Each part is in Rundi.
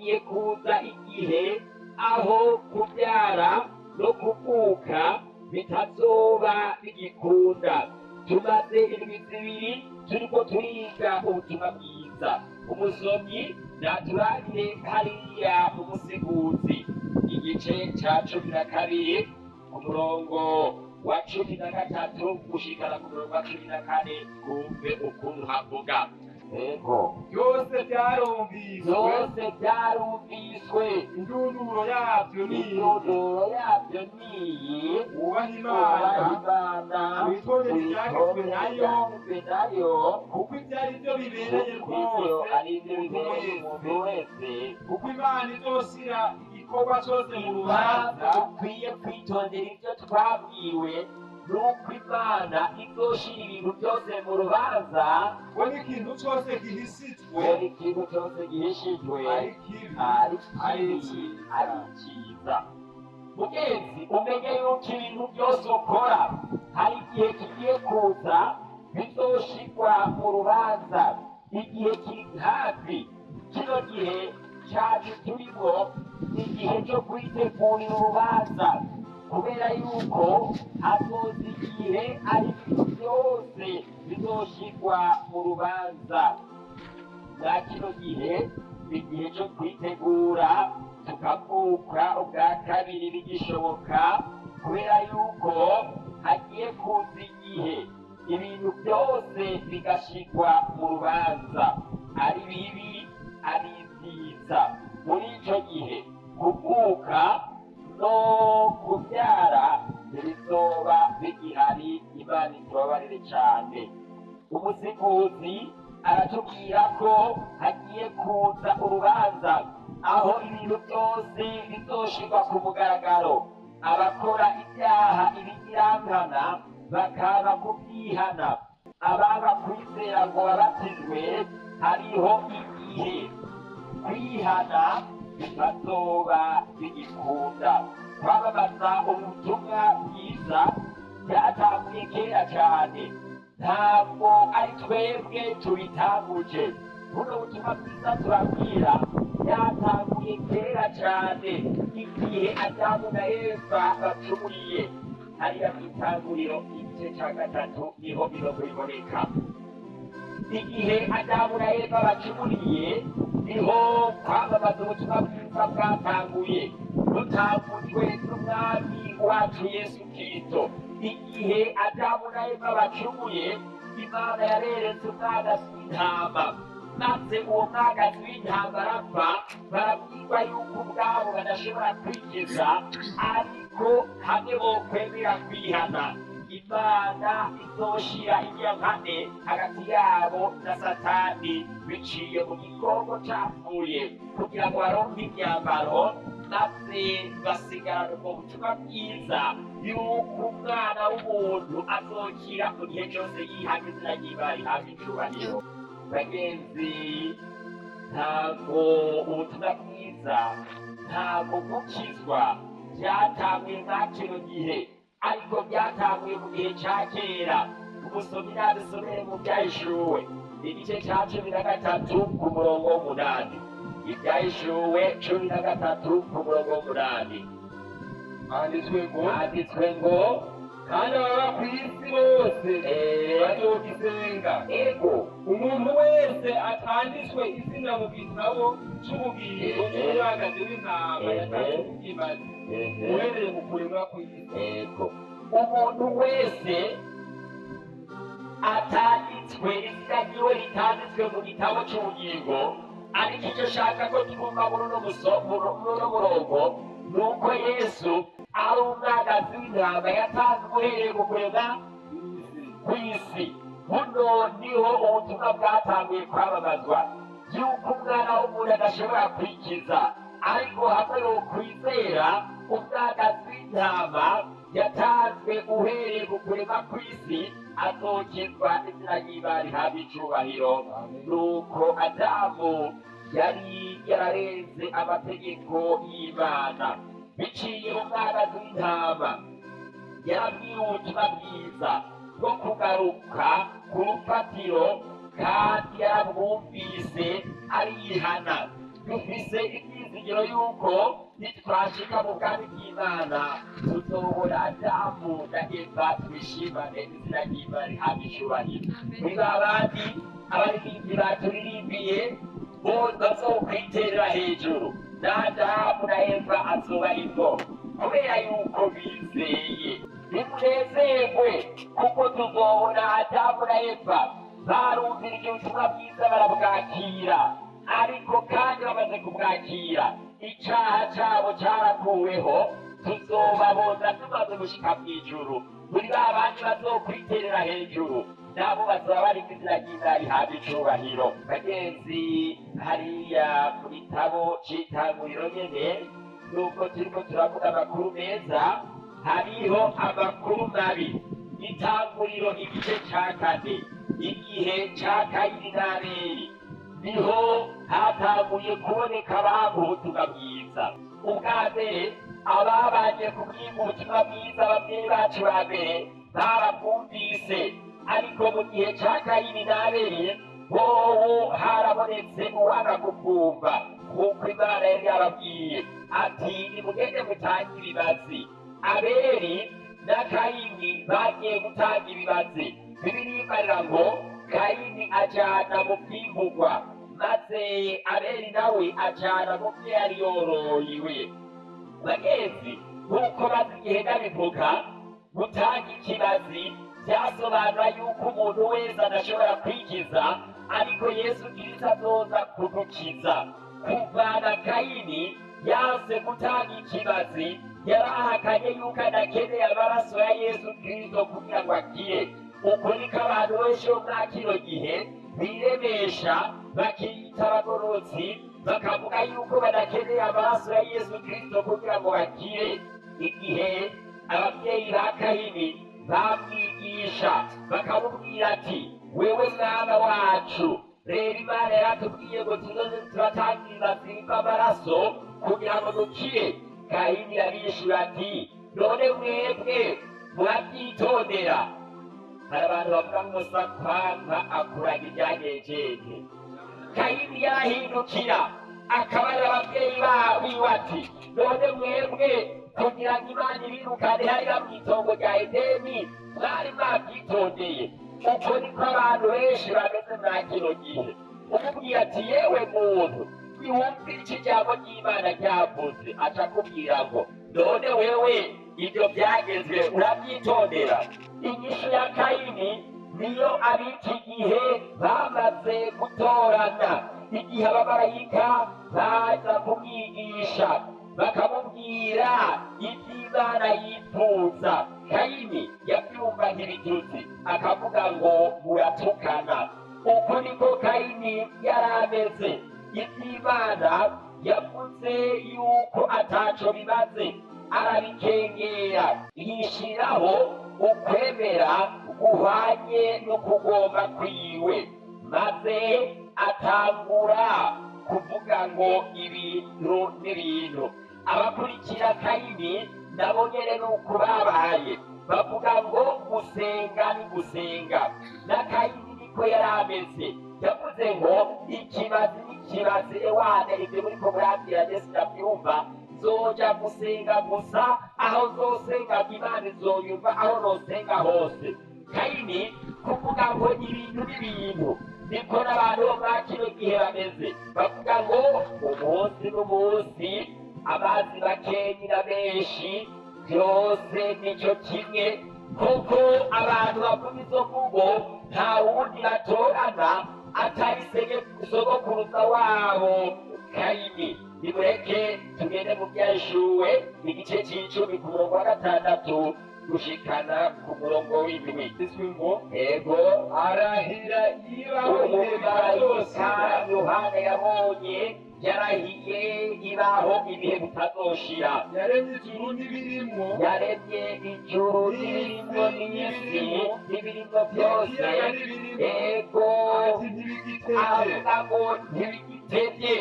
Hagiye kuza igihe aho kubyara no kuvuka bitazoba bigikunda. Tumaze indwi 2 turiko turiga ubutumwa bwiza. Umusomyi naturangire hariya mu Musiguzi, igice ca 12, ku murongo wa 13 gushikana ku murongo wa 14, twumve ukuntu havuga. Ego. Byose byarumviswe. Byose byarumviswe. Indunduro yabyo ni iyi. Indunduro yabyo ni iyi: Wubahe Imana, Imana, witondere ibyagezwe nayo, ibyagezwe nayo, kuko ibyo ari byo bibereye kuko ibyo rwose ari byo bibereye umuntu wese. Kuko Imana izoshira igikorwa cyose mu Impamvu rubanza. dukwiye kwitondera ibyo twabwiwe nuko Imana izoshira ibintu byose mu rubanza, ngo n'ikintu cyose gihishijwe ngo ikintu cyose gihishijwe ari kibi, ari ari kibi, cyiza. Ari cyiza. Mugenzi, umenye yuko ibintu byose ukora hari igihe kigiye kuza bizoshirwa mu rubanza. Igihe kiri hafi. Kino gihe cyacu turimo ni igihe cyo kwitegurira urubanza, kubera yuko hazoza igihe ari ibintu byose bizoshirwa mu rubanza. Bwa kino gihe ni igihe cyo kwitegura, tukavuka ubwa kabiri bigishoboka, kubera yuko hagiye kuza igihe ibintu byose bigashirwa mu rubanza, ari bibi, ari byiza. Muri ico gihe kuvuka no kubyara ntibizoba bigihari. Imana itubabarire cane. Umusiguzi aratubwira ko hagiye kuza urubanza aho ibintu byose bizoshirwa ku mugaragaro, abakora ibyaha ibigirankana bakaba kubyihana, abanga kwizera ngo babatizwe. Hariho igihe kwihana bitazoba bigikunda. Kwamamaza ubutumwa bwiza byatanguye kera cyane, ntabwo ari twebwe tubitanguje. Buno butumwa bwiza turabwira byatanguye kera cyane, igihe Adamu na Eva bacumuriye. Hariya mu Itanguriro, igice cya 3, niho mirongo iboneka. Igihe Adamu na Eva bacumuriye, niho kwamamaza ubutumwa bwiza bwatanguye, butangujwe n'Umwami wacu Yesu Kristo. Igihe Adamu na Eva bacumuye, Imana yareretse umwagazi w'intama, maze uwo mwagazi w'intama arapfa. Barabwirwa yuko ubwabo badashobora kwikiza, ariko hamwe bokwemera kwihana, Imana izoshira inyankane hagati yabo na Satani biciye mu gikoko capfuye, kugira ngo baronke imyambaro, maze basigarana ubwo butumwa bwiza yuko umwana w'umuntu azokira mu gihe cyose yihanye. Izina ry'Imana rihabwa icubahiro. Bagenzi, ntabwo ubutumwa bwiza, ntabwo gukizwa byatanguye mwa kino gihe, ariko byatanguye mu gihe cya kera. Umusomyi nabisomere mu Byahishuwe, igice cya 13, ku murongo w'8. Ibyahishuwe 13, ku murongo w'8. Handitswe ngo: Handitswe ngo: Kandi ababa ku isi bose bazogisenga, umuntu wese atanditswe izina mu gitabo c'ubugingo c'Umwagazi w'intama yatanzwe kukimazi uhereye mu kuremwa kw'isi. Ego, umuntu wese atanditswe, izina ryiwe ritanditswe mu gitabo cy'ubugingo. Ariko icyo nshaka ko twumva muri uno murongo ni uko Yesu ari umwagazi w'intama yatanzwe uhereye ku kuremwa kw'isi. Buno niho ubutumwa bwatanguye kwamamazwa, yuko umwana w'umuntu adashobora kwikiza, ariko hamwe no kwizera umwagazi w'intama yatanzwe uhereye ku kurema kw'isi, azokizwa. Izina ry'Imana rihabwa icubahiro. Nuko Adamu yari yararenze amategeko y'Imana. Biciye mu mwagazi w'intama yarabwiwe ubutumwa bwiza bwo kugaruka ku rufatiro, kandi yarabwumvise arihana. Dufise ibyizigiro yuko nitwashika mu bwami bw'Imana tuzobona Adamu na Eva, twishimane. Izina ry'Imana rihabwa icubahiro. Muri ba bandi abaririmbyi baturirimbiye bo bazokwiterera hejuru, na Adamu na Eva azoba arimo kubera yuko bizeye. Nimunezerwe kuko tuzobona Adamu na Eva barumvirije ubutumwa bwiza, barabwakira, ariko kandi bamaze kubwakira icaha cabo carakuweho. Tuzobabona tumaze gushika mw'ijuru muri ba bandi bazokwiterera hejuru, nabo bazaba bari ku izina ry'Imana rihabwa icubahiro. Bagenzi, hariya ku gitabo c'Itanguriro nyene, nubwo turiko turavuga amakuru meza, hariho amakuru mabi. Itanguriro igice ca 4, igihe ca Kayini n'Abeli, niho hatanguye kuboneka abantu ubutumwa bwiza. Ubwa mbere ababanje kubwirwa ubutumwa bwiza, ababyeyi bacu ba mbere barabwumvise, ariko mu gihe ca Kayini n'Abeli bobo harabonetse uwanga kubwumva, nk'uko Imana yari yababwiye ati: "Nimugende mutange ibimazi." Abeli na Kayini bagiye gutanga ibimazi. Bibiliya ibarira ngo Kayini ajana mu vyimburwa, maze Abeli nawe ajana mu vyo yari yoroyiwe. Bagenzi, nk'uko maze igihe ndabivuga, gutanga ikimazi byasobanura yuko umuntu wese adashobora kwikiza, ariko Yesu Kristo azoza kudukiza. Kuvana Kayini yanse gutanga ikimazi, yarahakanye yuko adakeneye amaraso ya Yesu Kristo kugira ngo akire. Uko niko abantu benshi bo muri kino gihe biremesha, bakiyita abagororotsi, bakavuga yuko badakeneye amaraso ya Yesu Kristo kugira ngo bakire. Igihe ababyeyi ba Kayini bamwigisha, bakamubwira ati: "Wewe mwana wacu, rero Imana yaratubwiye ngo tuzoze turatanga ibimazi biva amaraso kugira ngo dukire." Kayini arabishura ati: "None mwebwe murabyitondera?" Hari abantu bavuga ngo sakwampa akuraga ibyagejeje. Kayini yarahindukira akabarira ababyeyi biwe ati: "None mwebwe kugira ngo Imana ibirukane hariya mu itongo rya Edeni mwari mwabyitondeye?" Uko niko abantu benshi bameze mwa kino gihe. Umubwira ati: "Yewe muntu, niwumvire icyo ijambo ry'Imana ryavuze," aca akubwira ngo: "None wewe ibyo byagezwe urabyitondera?" Inyishu ya Kayini niyo ab'iki gihe bamaze gutorana. Igihe abamarayika baza kumwigisha, bakamubwira iby'Imana yifuza, Kayini yabyumva nk'ibitutsi, akavuga ngo: "Muratukana." Uko niko Kayini yari ameze. Iby'Imana yavuze yuko ataco bimaze arabikengera, yishiraho ukwemera guhwanye no kugomba kwiwe, maze atangura kuvuga ngo ibintu n'ibintu. Abakurikira Kayini nabo nyene nuko babaye, bavuga ngo gusenga ni gusenga. Na Kayini niko yari ameze, yavuze ngo ikimazi n'ikimazi, ewane ibyo muriko murabwira je sinavyumva, nzoja gusenga gusa, aho nzosenga Imana izoyumva, aho nosenga hose. Kayini kuvuga ngo ibintu n'ibintu, niko n'abantu bo muri kino gihe bameze, bavuga ngo umunsi n'umunsi, amazi makenyi na menshi, byose nico kimwe. Koko abantu bavuga izo mvugo nta wundi batorana atari sogokuruza wabo Kayini. Nimureke tugende mu Byahishuwe igice c'10 ku murongo wa 6 gushikana ku murongo w'7. Izwi ngo Ego. Arahira ibaho ibihe Umumarayika bitazosira. Yohana yabonye yarahiye ibaho ibihe bitazoshira. Yaremye ijuru n'ibirimwo, Yaremye ijuru n'ibirimwo n'isi n'ibirimwo byose. N'ikiyaga n'ibirimwo. Ego. Ati: "Ntibigitevye." Avuga ngo ntibigitevye.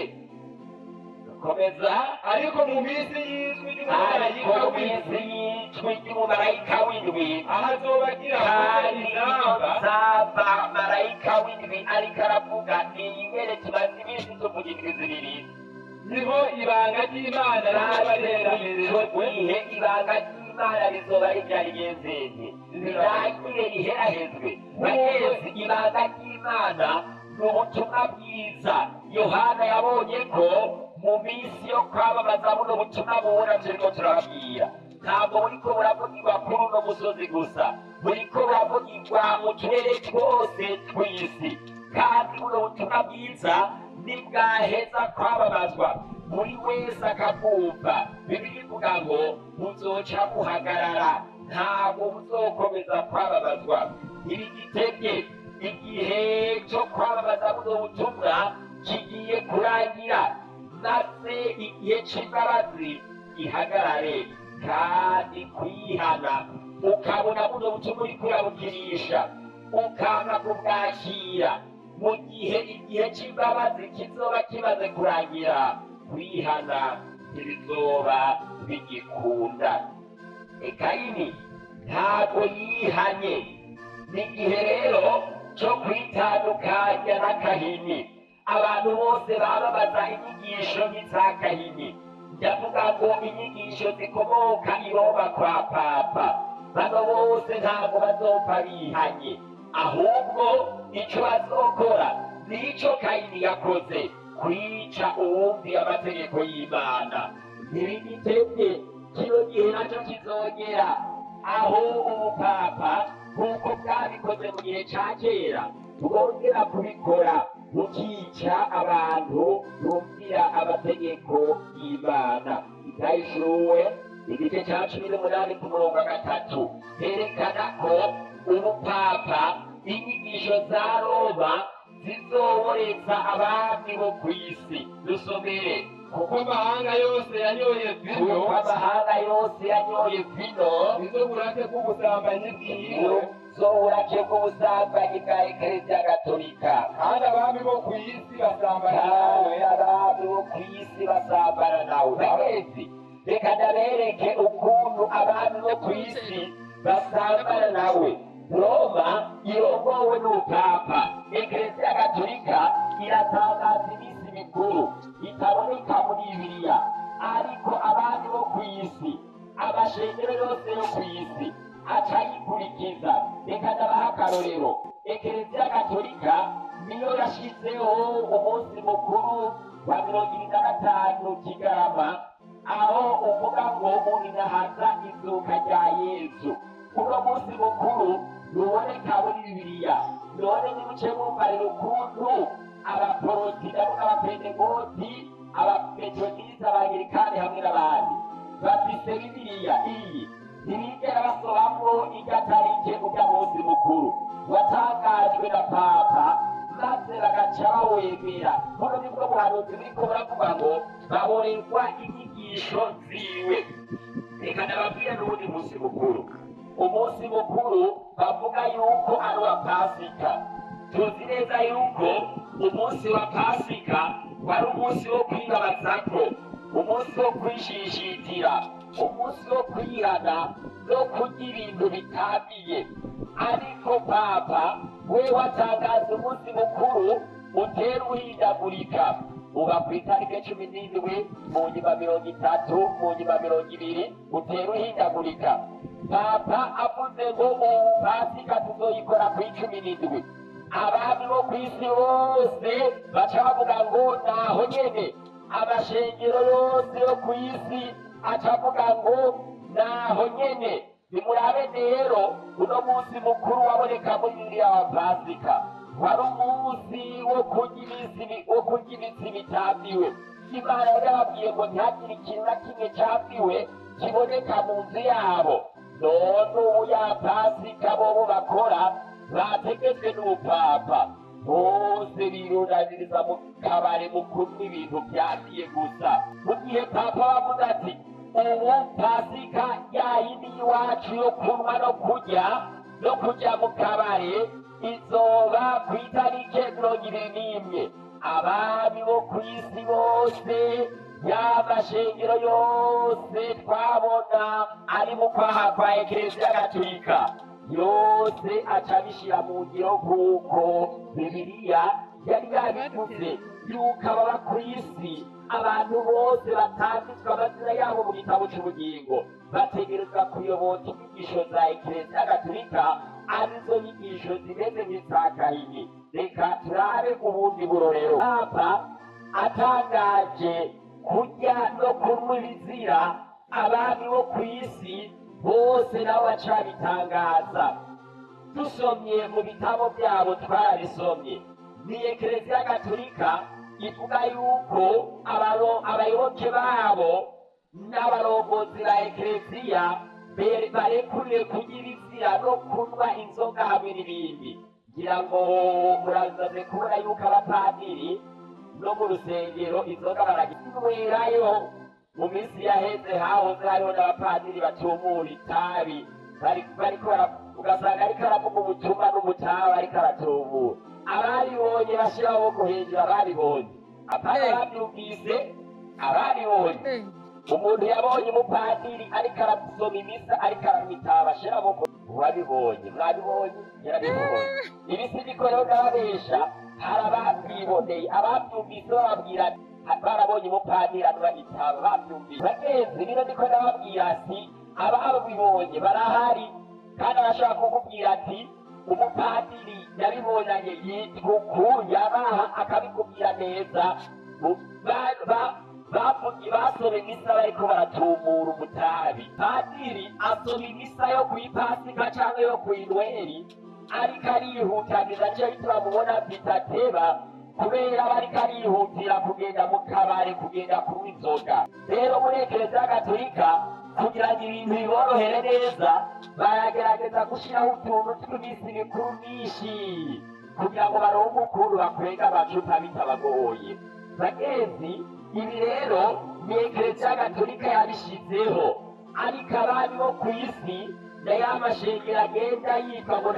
Komeza. Ariko mu minsi y'ijwi Ariko ry'umumarayika mu minsi w'indwi, y'ijwi ry'umumarayika w'indwi, aho azoba agira avuze kandi inzamba, nzamba marayika w'indwi ariko aravuga, ni ingene tumaze iminsi tuvuga indwi 2. Niho ibanga ry'Imana rizoba riherahejwe. Gihe ibanga ry'Imana rizoba riryarigenzeze, rirangire, riherahezwe. Bagenzi, ibanga ry'Imana ni ubutumwa bwiza. Yohana yabonye ko mu minsi yo kwamamaza buno butumwa bubona turiko turababwira, ntabwo buriko buravugirwa kuri uno musozi gusa, buriko buravugirwa mu turere twose tw'isi. Kandi buno butumwa bwiza nibwaheza kwamamazwa, buri wese akabwumva, Bibiliya ivuga ngo buzoca buhagarara, ntabwo buzokomeza kwamamazwa. Ntibigitebye, igihe cyo kwamamaza buno butumwa kigiye kurangira, maze igihe c'imbabazi gihagarare. Kandi kwihana, ukabona buno butumwa uriko urabukirisha, ukanga kubwakira, mu gihe igihe c'imbabazi kizoba kimaze kurangira, kwihana ntibizoba bigikunda. Kayini ntabwo yihanye. Ni igihe rero cyo kwitandukanya na Kahini. Abantu bose bamamaza inyigisho nk'iza Kahini, ndavuga ngo inyigisho zikomoka i Roma kwa papa, bano bose ntabwo bazopfa bihanye. Ahubwo icyo bazokora nico Kayini yakoze, kwica uwumviye amategeko y'Imana. Ntibigitebye, kino gihe nacyo kizogera aho ubupapa, nk'uko bwabikoze mu gihe ca kera, bwongera kubikora, bukica abantu bumvira amategeko y'Imana. Ibyahishuwe igice ca 18 ku murongo wa 3 herekana ko ubupapa, inyigisho za Roma, zizoboreza abami bo ku isi. Dusomere. Kuko amahanga yose yanyoye vino, Kuko amahanga yose yanyoye vino, nizo burake bw'ubusambanyi bwiwe. Zoburake bw'ubusambanyi bwa Ekereziya Gatolika. Kandi abami bo ku isi basambana nawe. Kandi abami bo ku isi basambana nawe. Bagenzi, reka ndabereke ukuntu abami bo ku isi basambana nawe. Roma irongowe n'ubupapa, Ekereziya Gatolika, iratangaza iminsi mikuru itaboneka muri Bibiliya, ariko abami bo ku isi, amashengero yose yo ku isi aca yikurikiza. Reka ndabaha akarorero. Ekereziya Gatolika niyo yashizeho umunsi mukuru wa 75 Kigarama, aho uvuga ngo uninahaza izuka rya Yezu. Uno munsi mukuru ntuboneka muri Bibiliya. None nimuce mumbarira ukuntu abaporoti, ndavuga abapentekoti, abametodisite, abangirikani hamwe n'abandi bafise Bibiliya iyi, ntibigera basobamwo igatarike urya munsi mukuru watangajwe na papa, maze bagaca bawemera. Buno nibwo buhanuzi buriko buravuga ngo baborerwa inyigisho ziwe. Reka ndababwire n'uwundi munsi mukuru, umunsi mukuru bavuga yuko ari uwa Pasika. Tuzi neza yuko umunsi wa Pasika wari umunsi wo kwibabazako, umunsi wo kwishishitira, umunsi wo kwihana no kurya ibintu bitambiye. Ariko papa we watangaza umunsi mukuru utera uhindagurika, uba ku itariki 17, mu nyuma 30, mu nyuma 20, utera uhindagurika. Papa avuze ngo ubu Pasika tuzoyikora ku 17, abami bo ku isi bose baca bavuga ngo naho nyene. Amashengero yose yo ku isi aca avuga ngo naho nyene. Nimurabe rero, uno munsi mukuru waboneka muri Bibiliya wa Pasika wari umunsi wo kurya iminsi bitambiwe. Imana yari yababwiye ngo ntihagire ikintu na kimwe cambiwe kiboneka mu nzu yabo. None ubu ya Pasika bobo bakora bategetswe n'ubupapa, bose birunaniriza mu kabare mu kunywa ibintu byanduye gusa. Mu gihe papa bavuze ati ubu Pasika ya yindi y'iwacu yo kunywa no kurya no kujya mu kabare izoba ku itariki 21, abami bo ku isi bose, y'amashengero yose twabona ari mu kwaha kwa Ekereziya Gatolika yose, aca abishyira mu ngiro nk'uko Bibiliya yari yabivuze yuko ababa ku isi abantu bose batanditswe amazina yabo mu gitabo cy'ubugingo bategerezwa kuyoboka inyigisho za Ekereziya Gatolika, arizo nyigisho zimeze nk'iza Kayini. Reka turabe ubundi burorero. Papa atangaje kurya no kunywa ibizira, abami bo ku isi bose nabo baca babitangaza. Dusomye mu bitabo byabo, twarabisomye, ni Ekereziya Gatolika ivuga yuko abayoboke babo n'abarongozi ba Ekereziya barekuriwe kurya ibizira no kunywa inzoga hamwe n'ibindi. Ngira ngo murazaze kubona yuko abapadiri no mu rusengero inzoga baraginywerayo. Mu minsi yaheze hahoze hariho n'abapadiri batumura itabi, bariko ugasanga ariko aravuga ubutumwa n'umutabi ariko aratumura. Abaribonye bashira amaboko hejuru, abaribonye, apana babyumvise, abaribonye. Umuntu yabonye umupadiri ariko arasoma imisa ariko aranywa itabi, ashira amaboko. Uwabibonye, mwabibonye? Yarabibonye. Ibi sindiko rero ndababesha, hari ababyiboneye, ababyumvise bababwira barabonye umupadiri anywa itabi, babyumvise. Bagenzi, bino ndiko ndababwira si ababibonye barahari, kandi arashobora kukubwira ati umupadiri yabibonanye yitwa uku, yabaha akabikubwira neza. Basoma imisa bariko baratumura umutabi. Padiri asoma imisa yo kw'Ipasika canke yo kw'Inweri ariko arihutaniza, nico gituma mubona bitateba, kubera bariko arihutira kugenda mu kabare, kugenda kunywa inzoga. Rero muri Ekereziya Gatolika, kugira ngo ibintu biborohere neza, baragerageza gushiraho utuntu tw'iminsi mikuru myinshi kugira ngo baronke ukuntu bakwega amacupa bitabagoye. Bagenzi, ibi rero ni Ekereziya Gatolika yabishizeho, ariko abami bo ku isi na ya mashengero agenda yitwa ngo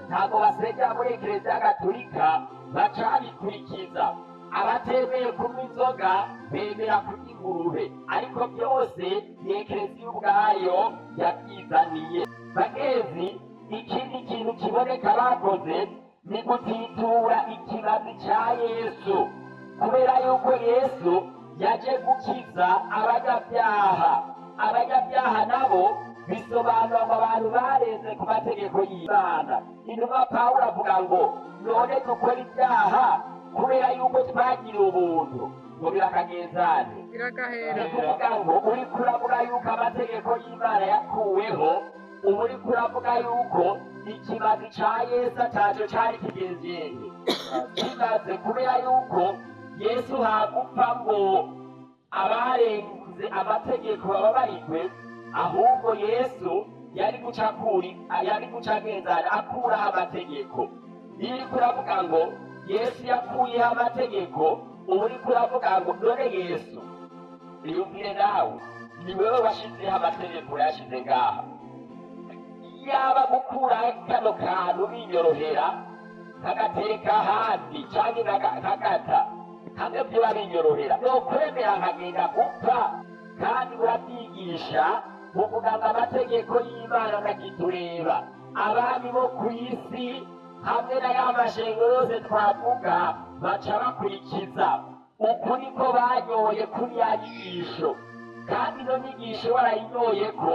ntabwo basengera muri Ekereziya Gatolika baca babikurikiza. Abatemeye kunywa inzoga bemera kurya ingurube, ariko byose ni Ekereziya ubwayo yabyizaniye. Bagenzi, ikindi kintu kiboneka bakoze ni gutitura ikimazi ca Yesu, kubera yuko Yesu yaje gukiza abanyabyaha. Abanyabyaha nabo bisobanura ngo abantu barenze ku mategeko y'Imana. Intumwa Pawulo avuga ngo none dukora ibyaha kubera yuko twagiriwe ubuntu, ngo birakagenzane? Biragahera. Ni kuvuga ngo uriko uravuga yuko amategeko y'Imana yakuweho, ubu uriko uravuga yuko ikimazi ca Yesu ataco cari kigenzeye kimaze, kubera yuko Yesu hagupfa ngo abarenze amategeko bababarigwe, ahubwo Yesu yari guca akura, yari guca agenzana akuraho amategeko. Iyo uriko uravuga ngo Yesu yakuyeho amategeko, ubu uriko uravuga ngo none Yesu, iyumvire nawe, ni wewe washizeho amategeko, yashize ngaha. Yaba gukura kano kantu binyorohera, kagatereka ahandi canke nkagata hamwe, vyoba binyorohera nokwemera nkagenda gupfa. Kandi urabyigisha muvuga ngo amategeko y'Imana ntakitureba. Abami bo ku isi hamwe na ya mashengero yose twavuga baca bakurikiza ukuri ko banyoye kuri ya nyigisho, kandi ino nyigisho barayinyoye ko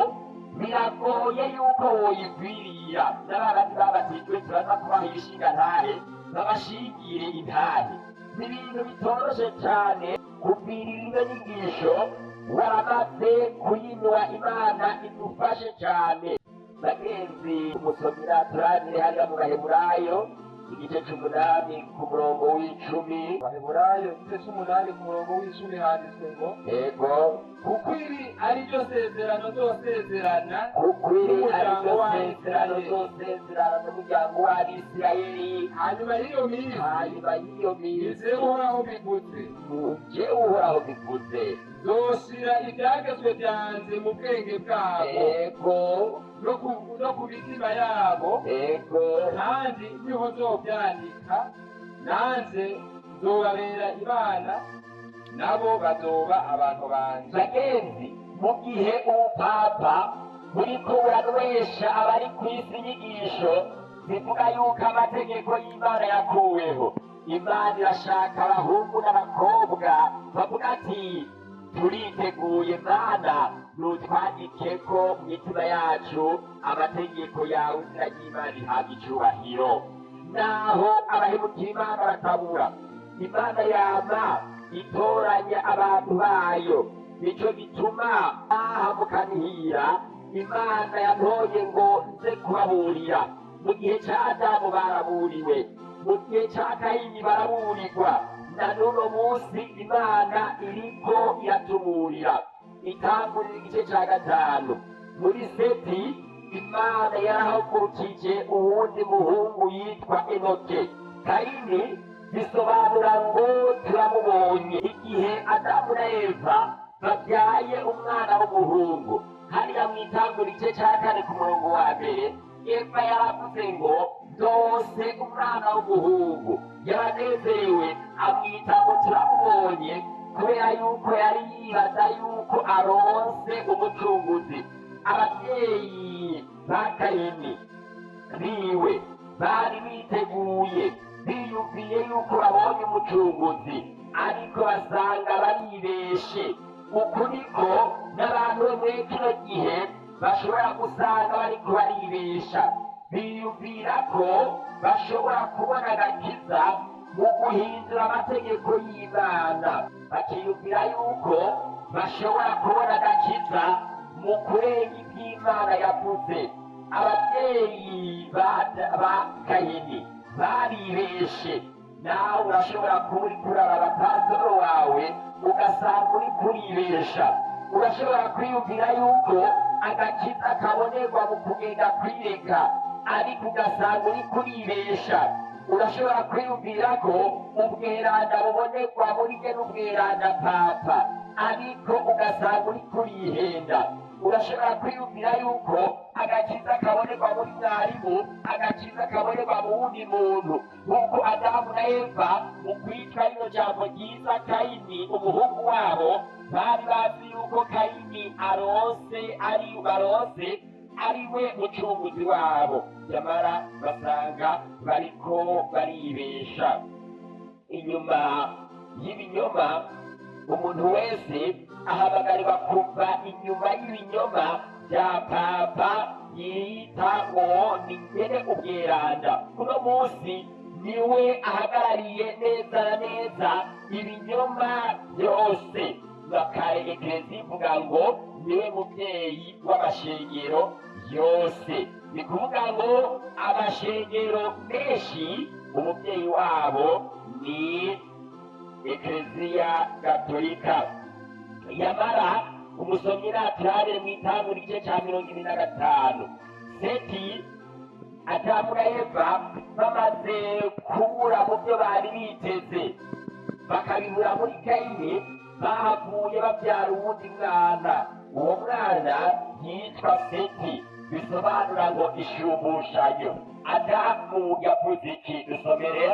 biragoye yuko woyigwirira. N'ababandi babatijwe turaza kubaha ibishingantahe babashingire intahe. Ni ibintu bitoroshe cane kugwirira ino nyigisho waramaze kuyinywa. Imana idufashe cane. Bagenzi, umusomera turanire hariya mu Baheburayo igice c'umunani ku murongo w'icumi. Abaheburayo igice c'umunani ku murongo w'icumi handitswe ngo: Ego. Kuko iri ari ryo sezerano nzosezerana Kuko iri ari n'umuryango ryo sezerano w'Abisirayeli nzosezerana n'umuryango w'Abisirayeli hanyuma y'iyo minsi, hanyuma y'iyo minsi, ni jewe Uhoraho mbivuze, jewe Uhoraho bivuze, nzoshira ibyagezwe vyanje mu bwenge bwabo no ku mitima yabo, kandi niho nzovyandika. Nanje nzobabera Imana, nabo bazoba abantu banje. Bagenzi, mu gihe ubupapa buriko buranywesha abari ku isi inyigisho zivuga yuko amategeko y'Imana yakuweho, Imana irashaka abahungu n'abakobwa bavuga ati turiteguye Mana, nutwandike ko mu mitima yacu amategeko yawe, izina ry'Imana rihabwa icubahiro. Naho abahemukira Imana batabura, Imana yama itoranya abantu bayo. Nico gituma aha mukanihira Imana yantoye ngo nze kubaburira. Mu gihe ca Adamu baraburiwe, mu gihe ca Kayini baraburirwa, na n'uno munsi Imana iriko iratuburira. Itangurira igice ca 5. Muri Seti Imana yarahagurukije uwundi muhungu yitwa Enoke. Kayini bisobanura ngo turamubonye. Igihe Adamu na Eva babyaye umwana w'umuhungu, hariya mw'itanguriro igice ca 4 ku murongo wa 1, Eva yaravuze ngo ndose umwana w'umuhungu. Yaranezerewe amwita ngo turamubonye, kubera yuko yari yibaza yuko aronse umucunguzi. Ababyeyi ba Kayini biwe bari biteguye, biyumviye yuko babonye umucunguzi, ariko basanga baribeshe. Uku niko n'abantu bo muri kino gihe bashobora gusanga bariko baribesha, biyumvira ko bashobora kubona agakiza mu guhindura amategeko y'Imana, bakiyumvira yuko bashobora kubona agakiza mu kurenga ivy'Imana yavuze. Ababyeyi ba Kayini baribeshe. Nawe urashobora kuba uriko uraraba pasitoro wawe ugasanga uri kuribesha. Urashobora kwiyumvira yuko agakiza kabonerwa mu kugenda kwireka, ariko ugasanga uri kuribesha. Urashobora kwiyumvira ko ubweranda bubonerwa muri jye n'ubweranda papa, ariko ugasanga uri kurihenda. Urashobora kwiyumvira yuko agakiza kabonerwa muri mwarimu, agakiza kabonerwa mu wundi muntu, nk'uko Adamu na Eva mu kwitwa rino jambo ryiza Kayini umuhungu wabo, bari bazi yuko Kayini aronse ari baronse ari we mucunguzi wabo, nyamara basanga bariko baribesha. Inyuma y'ibinyoma, umuntu wese ahamagarirwa kuva inyuma y'ibinyoma bya papa yita ngo ni nyene ubweranda. Uno munsi niwe ahagarariye neza na neza ibinyoma byose. Bakare eklezi ivuga ngo niwe muvyeyi w'amashengero yose. Ni kuvuga ngo amashengero menshi umuvyeyi wabo ni Ekleziya Gatolika. Yamara umusomyi naturabire mw'itanguriro igice ca 25. Seti, Adamu na Eva bamaze kubura mu byo bari biteze, bakabibura muri Kayini, bahavuye babyara uwundi mwana. Uwo mwana yitwa Seti, bisobanura ngo ishumbushanyo. Adamu yavuze iki? Dusomere.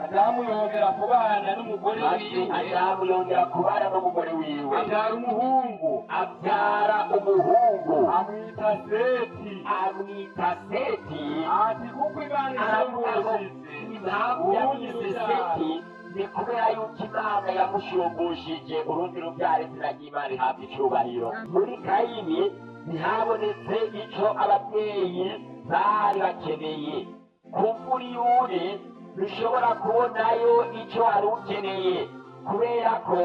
Adamu yongera kubana n'umugore wiwe. Adamu yongera kubana n'umugore wiwe, abyara umuhungu. Abyara umuhungu, amwita Seti. Amwita Seti. Ati kuko Imana Aravuga ngo ishumbushije impamvu yamwise Seti ni kubera yuko Imana yamushumbushije urundi rubyaro, izina ry'Imana rihabwa icubahiro. Muri Kayini ntihabonetse ico ababyeyi bari bakeneye. Kumbura iyo uri ntushobora kubonayo ico wari ukeneye, kubera ko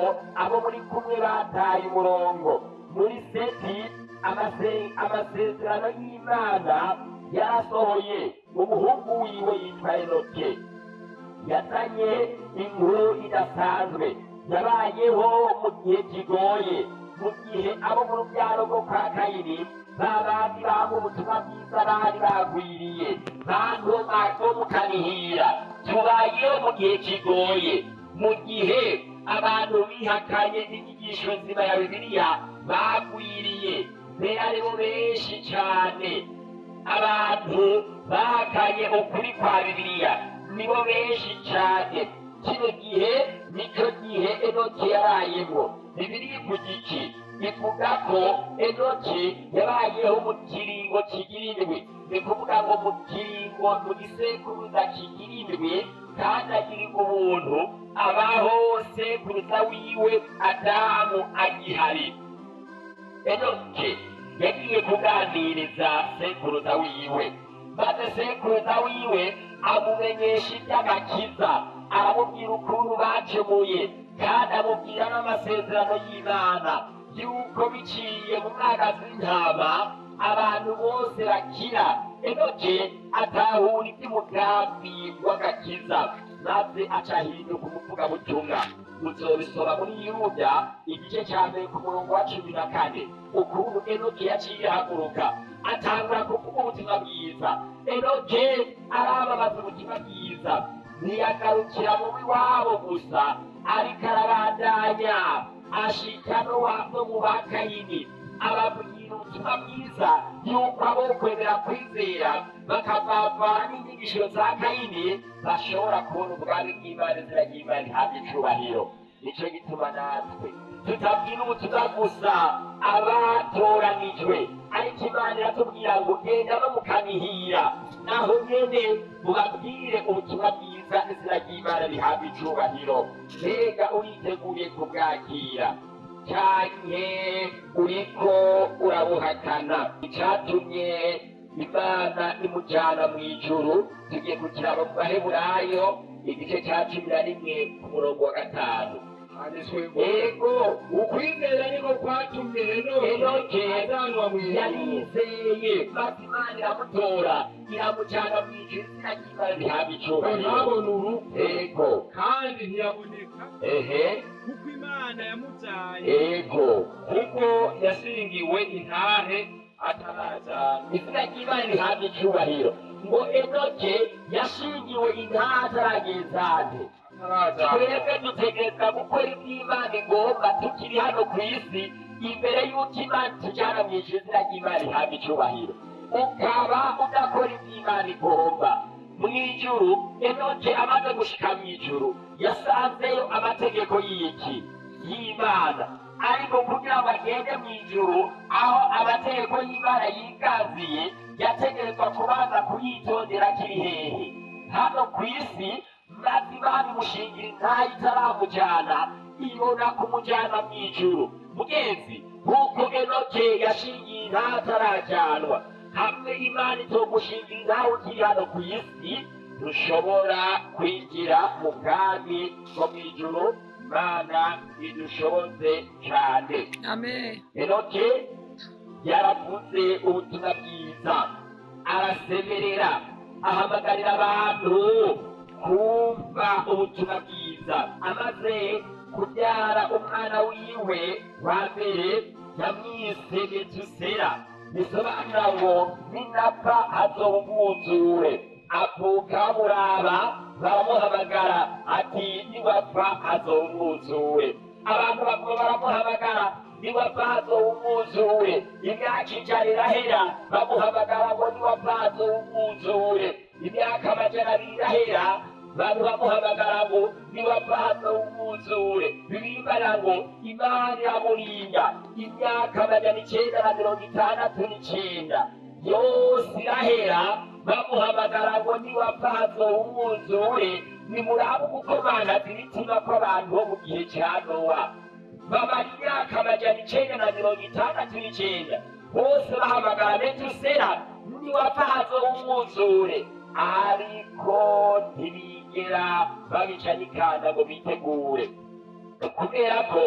abo muri kumwe bataye umurongo. Muri Seti amasezerano y'Imana yarasohoye. Umuhungu wiwe yitwa Enoke yazanye inkuru idasanzwe. Yabayeho mu gihe kigoye, mu gihe abo mu rubyaro rwo kwa Kayini babandi bamwe ubutumwa bwiza bari bagwiriye. Bantu bo mu Kanihira, tubayeho mu gihe kigoye, mu gihe abantu bihakanye inyigisho nzima ya Bibiliya bagwiriye, mbere aribo benshi cane. Abantu bahakanye ukuri kwa Bibiliya nibo benshi cane. Kino gihe nico gihe Enoki yabayemo. Bibiliya ivuga iki? Ivuga ko Enoki yabayeho mu kiringo kigira indwi. Ni kuvuga ngo mu kiringo, mu gisekuruza kigira indwi. kandi agirirwa ubuntu abaho sekuruza wiwe Adamu agihari. Enoke yagiye kuganiriza sekuruza wiwe, maze sekuruza wiwe amumenyesha iby'agakiza, aramubwira ukuntu bacemuye, kandi amubwira n'amasezerano y'Imana yuko biciye mu mwagazi w'intama abantu bose bakira. Enoke atahura iby'umugambi w'agakiza, maze aca ahinduka umuvugabutumwa. Uzobisoma muri Yuda igice cya 1 ku murongo wa 14, ukuntu Enoke yaciye ahaguruka atangura kuvuga ubutumwa bwiza. Enoke aramamaza ubutumwa bwiza, ntiyagarukira mu w'iwabo gusa, ariko arabandanya ashika no mu Bakayini, ababwira ubutumwa bwiza yuko abo kwemera kwizera bakavavana n'inyigisho za Kayini bashobora kubona ubwami bw'Imana, izina ry'Imana rihabwa icubahiro. Nico gituma natwe tutabwira ubutumwa gusa abatoranijwe, ariko Imana iratubwira ngo genda no mukanihira, naho nyene mubabwire ubutumwa bwiza, izina ry'Imana rihabwa icubahiro. Mbega uriteguye kubwakira canke uriko urabuhakana? Icatumye Imana imujana mw'ijuru tugiye kukiraba mu Baheburayo igice ca 11 ku murongo wa 5. Ego ukwizera niko kwatumye Enoke azanwa mw'ijuru, yarizeye maze Imana iramutora iramujana mw'ijuru, izina ry'Imana rihabwa icubahiro. Ntabona urupfu. Ego kandi ntiyaboneka ehe kuko Imana yamubyaye. Ego kuko yashingiwe intahe atarajana. Izina ry'Imana rihabwa icubahiro. Ngo Enoke yashingiwe intahe ataragezane. Twebwe dutegerezwa gukora iby'Imana igomba tukiri hano ku isi, imbere y'uko Imana tujyana mu ijuru, izina ry'Imana rihabwa icubahiro. Ukaba udakora iby'Imana igomba mu ijuru. Enoke amaze gushika mu ijuru yasanzeyo amategeko y'iki y'Imana, ariko kugira ngo agende mu ijuru aho amategeko y'Imana yiganziye, yategerezwa kubanza kuyitondera akiri hehe? Hano ku isi. Maze Imana imushingira intahe itaramujyana, ibona kumujyana mu ijuru. Mugenzi, nk'uko Enoke yashingiye intahe atarajyanwa, hamwe Imana itogushingira intahe ukiri hano ku isi, ntushobora kwinjira mu bwami bwo mu ijuru. Imana idushoboze cyane. Amen. Enoke yaravuze ubutumwa bwiza, arasemerera, ahamagarira abantu kumva ubutumwa bwiza. Amaze kubyara umwana wiwe wa mbere yamwise Metusela, bisobanura ngo ninapfa hazoba umwuzure. Avuka bamuraba baramuhamagara ati niwapfa hazoba umwuzure. Abantu baguma baramuhamagara niwapfa hazoba umwuzure. Imyaka 100 irahera bamuhamagara ngo niwapfa hazoba umwuzure. Imyaka 200 irahera bantu bamuhamagara ngo niwapfa hazoba umwuzure. Bibiliya ngo Imana iramurinda imyaka 969 yose irahera bamuhamagara ngo niwapfa hazoba umwuzure. Nimuraba ugukomana imitima kw'abantu bo mu gihe cya Nowa, bamara imyaka 969 bose bahamagara Metusela niwapfa hazoba umwuzure, ariko ntibigera babica n'ikanda ngo bitegure. Kubera ko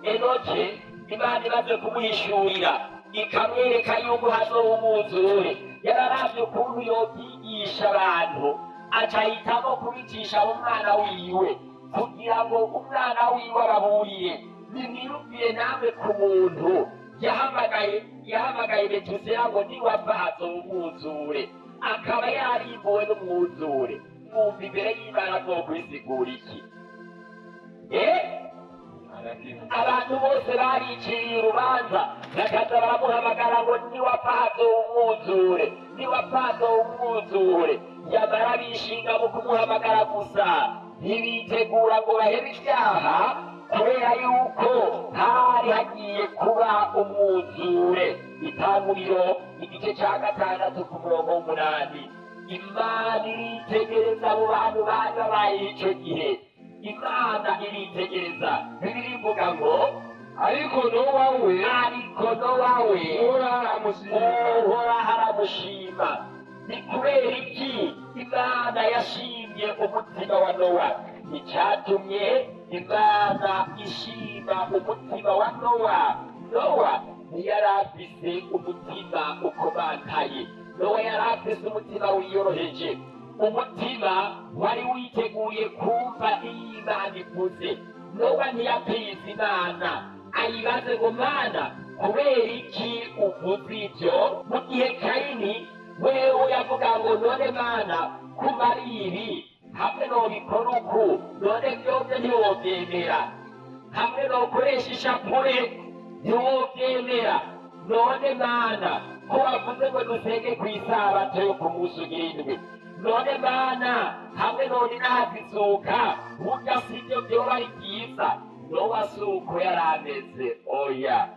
Enoke Imana imaze kumuhishurira ikamwereka yuko hazoba umwuzure, yararavye ukuntu yobyigisha abantu, aca ahitamo kubicisha umwana wiwe kugira ngo umwana wiwe ababurire. Nimwiyumvire namwe ku muntu yahamagaye Metusela ngo niwapfa hazoba umwuzure, akaba yarimbuwe n'umwuzure. Mwumva imbere y'Imana azokwisigura iki? Abantu bose bariciriye urubanza, bakaza baramuhamagara ngo niwapfa hazoba umwuzure, niwapfa hazoba umwuzure. Yamara bishinga mu kumuhamagara gusa, ntibitegura ngo bahebe ibyaha, kubera yuko hari hagiye kuba umwuzure. Itanguriro igice cya 6 ku murongo w'8. Imana iritegereza abo bantu bari babaye icyo gihe. Imana iritegereza. Bibiliya ivuga ngo ariko Nowa we, ariko Nowa we Uhoraho aramushima. Uhoraho aramushima. Ni kubera iki Imana yashimye umutima wa Nowa? Icyatumye Imana ishima umutima wa Nowa, Nowa ntiyari afise umutima ukomantaye. Nowa yari afise umutima wiyoroheje, umutima wari witeguye kumva iyo Imana ivuze. Nowa ntiyapinze Imana ayibaze ngo Mana, kubera iki uvuze ibyo? Mu gihe Kayini wewe yavuga ngo none Mana, kuba ari ibi, hamwe nobikora uku, none byose ntiwobyemera, hamwe nokoresha ishapure ntiwobyemera, none Mana, ko wavuze ngo dusenge ku isabato yo ku munsi ugira indwi, none Mana, hamwe none nahazizuka burya si ibyo byoba ari byiza. Nowa si uko yari ameze, oya.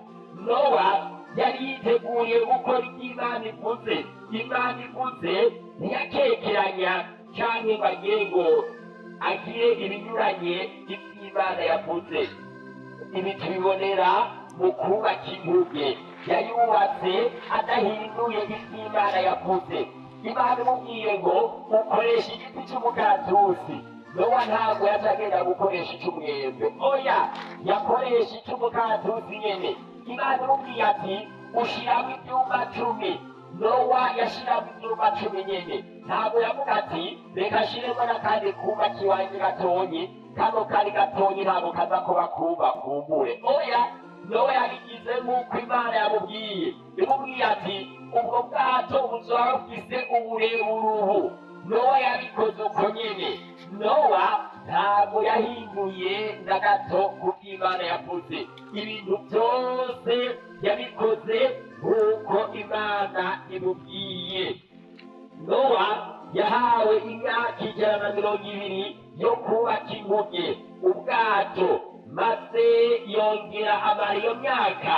Nowa yari yiteguye gukora ibyo Imana ivuze. Imana ivuze ntiyakekeranya canke ngo agire ngo agire ibinyuranye ibyo Imana yavuze. Ibi tubibonera mu kubaka inkuge. Yayubatse adahinduye ibyo Imana yavuze. Imana imubwiye ngo ukoresha igiti cy'umukaratusi, Nowa ntabwo yaca agenda gukoresha icy'umwembe, oya, yakoresha icy'umukaratusi nyene. Imana imubwiye ati ushiramo ibyumba 10, Nowa yashiramo ibyumba 10 nyene. Ntabwo yavuga ati reka ashiremo n'akandi kumba kiwanje gatonyi, kano kari gatonyi ntabwo kaza kuba kumba kumbure, oya. Nowa yabigize nk'uko Imana yamubwiye. Imubwiye ati ubwo bwato buzoba bufise uburebure ubu, Nowa yabikoze uko nyene. Nowa ntabwo yahinduye na gato ku byo Imana yavuze. Ibintu byose yabikoze nk'uko Imana imubwiye. Nowa yahawe imyaka 120 yo kubaka inkuge, ubwato, maze yongera amara iyo myaka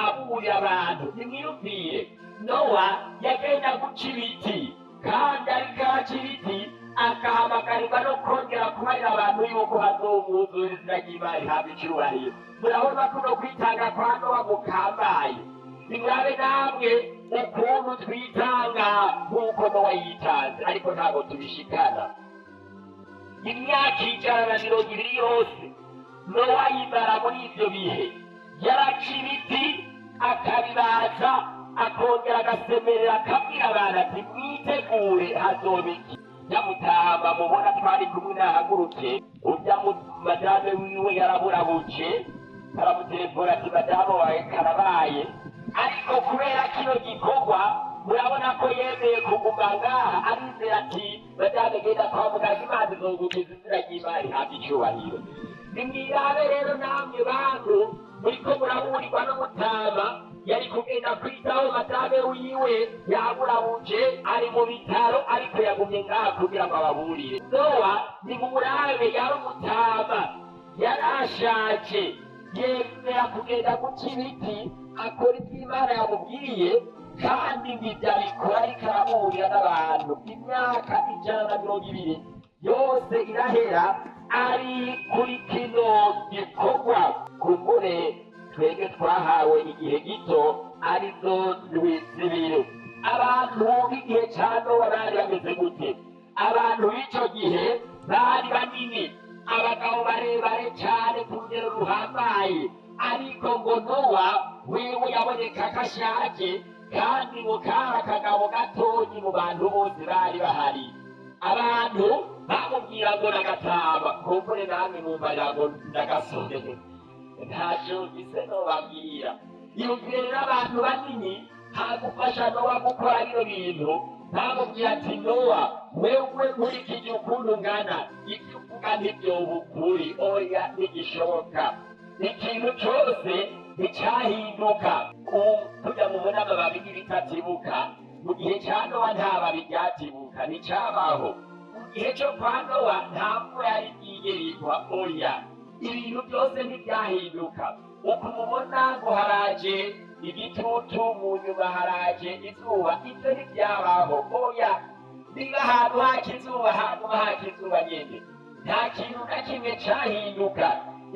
aburira abantu. Nimwiyumvire, Nowa yagenda guca ibiti, kandi ariko araca ibiti akahamagarirwa no kongera kubarira abantu yuko hazomwuzura. Izina ry'Imana rihabwa icyubahiro. Murabona ko no kwitanga kwa Nowa gukambaye. Nimurabe namwe ukuntu twitanga nk'uko Nowa yitanze, ariko ntabwo tubishikana. Imyaka 120 yose Nowa yimara muri ibyo bihe. Yaraca ibiti akabibaza, akongera agasemerera akabwira abantu ati mwitegure hazoba iki. Nyamutamba mubona twari kumwe nahaguruke, urya madame wiwe yaraburabuje, aramutelefona ati madamu wawe karabaye. Ariko kubera kino gikorwa murabona ko yemeye kuguma ngaha, arizera ati madame genda kwa muganga, Imana izogukiza. Izina ry'Imana rihabwa icyubahiro. Nimwirabe rero namwe bantu muriko muraburirwa n'umutama yari kugenda kwitaho madame wiwe yaburabuje ari mu bitaro, ariko yagumye ngaha kugira ngo ababurire. Nowa nimumurabe, yari umutama, yarashaje, yemera kugenda guca ibiti, akora ibyo Imana yamubwiye, kandi ngibyo abikora ariko araburira n'abantu. Imyaka 120 yose irahera ari kuri kino gikorwa. Kumbure twebwe twahawe igihe gito, arizo ndwi 2. Abantu b'igihe ca Nowa bari bameze gute? Abantu b'ico gihe bari banini, abagabo barebare cyane ku rugero ruhambaye, ariko ngo Nowa wewe yaboneka ko ashaje, kandi ngo kari akagabo gatonyi mu bantu bose bari bahari. Abantu bamubwira ngo nagataba, kumbure namwe mwumva ngo ndagasore, ntacyo mfise nobabwira. Yumvire rero abantu banini hagufasha Nowa gukora bino bintu, bamubwira ati Nowa, wewe nkurikije ukuntu ungana, ibyo uvuga ntibyoba ukuri, oya ntigishoboka. Ikintu cose nticyahinduka. Tujya mubona amababi y'ibitatibuka, mu gihe cya Nowa nta babi ryatibuka, nticyabaho. Mu gihe cyo kwa Nowa nta mvura yari bwigere igwa, oya. Ibintu byose ntibyahinduka. Uko mubona ngo haraje igitutu, mu nyuma haraje izuba, ibyo ntibyabaho, oya. Niba ahantu haka izuba, haguma haka izuba nyene, nta kintu na kimwe cahinduka.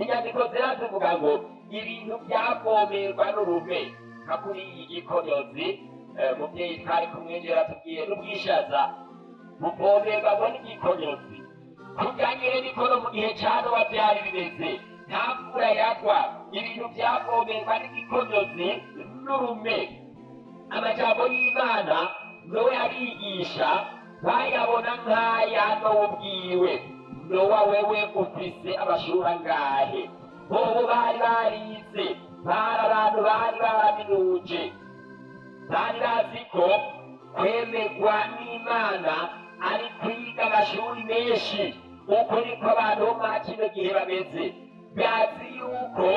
Inyandiko zirazivuga ngo ibintu byavomerwa n'urume, nka kuri iyi gikonyozi. Muvyeyi twari kumwe ejo yaratubwiye n'ubwishaza buvomerwa ngo n'igikonyozi. Kurya nyene niko no mu gihe ca Nowa vyari bimeze, nta mvura yagwa, ibintu vyavomerwa n'igikonyozi n'urume. Amajambo y'Imana Nowa abigisha bayabona nk'aya Nowa ubwiwe. Nowa, wewe ufise amashuri angahe? Bobo bari barize, bari abantu bari baraminuje, bari bazi ko kwemerwa n'Imana ari kwiga amashuri menshi. Uko niko abantu bo mwa kino gihe bameze, bazi yuko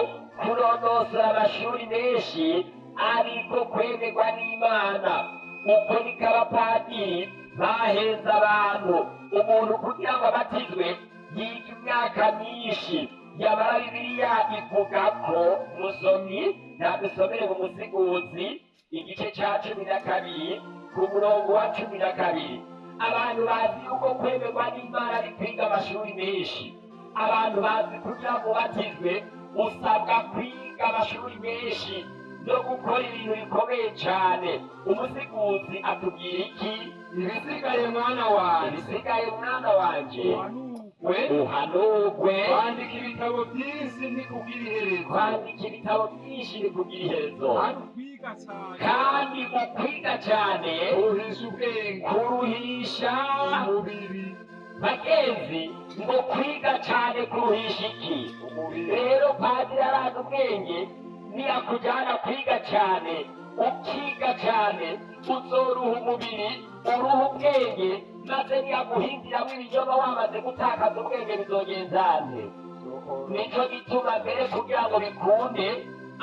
kunonosora amashuri menshi ariko kwemerwa n'Imana. Uko niko abapadiri bahenze abantu. Umuntu kugira ngo abatizwe yiga imyaka myinshi. Yamara Bibiliya ivuga ko, musomyi ntabisomere mu Musiguzi igice ca 12 ku murongo wa 12. Abantu bazi yuko kwemerwa n'Imana ari kwiga amashuri menshi. Abantu bazi kugira ngo ubatizwe usabwa kwiga amashuri menshi no gukora ibintu bikomeye cane. Umusiguzi atubwira iki? Ibisigaye, mwana wanje, Ibisigaye, mwana wanje, uhanurwe. Uhanurwe. Kwandika ibitabo byinshi ntikugira iherezo. Kwandika ibitabo byinshi bikugira iherezo. Kandi ukwiga cyane Kandi ukwiga cyane kuruhisha ubwenge kuruhisha umubiri. Bagenzi, ngo kwiga cyane kuruhisha iki? Umubiri. Rero padiri arazi ubwenge, niyakujyana kwiga cyane, ukiga cyane, uzoruha umubiri, uruha ubwenge, maze niyaguhindiramo ibinyoma wamaze gutakaza ubwenge, bizogenzane? Nico gituma mbere kugira ngo bikunde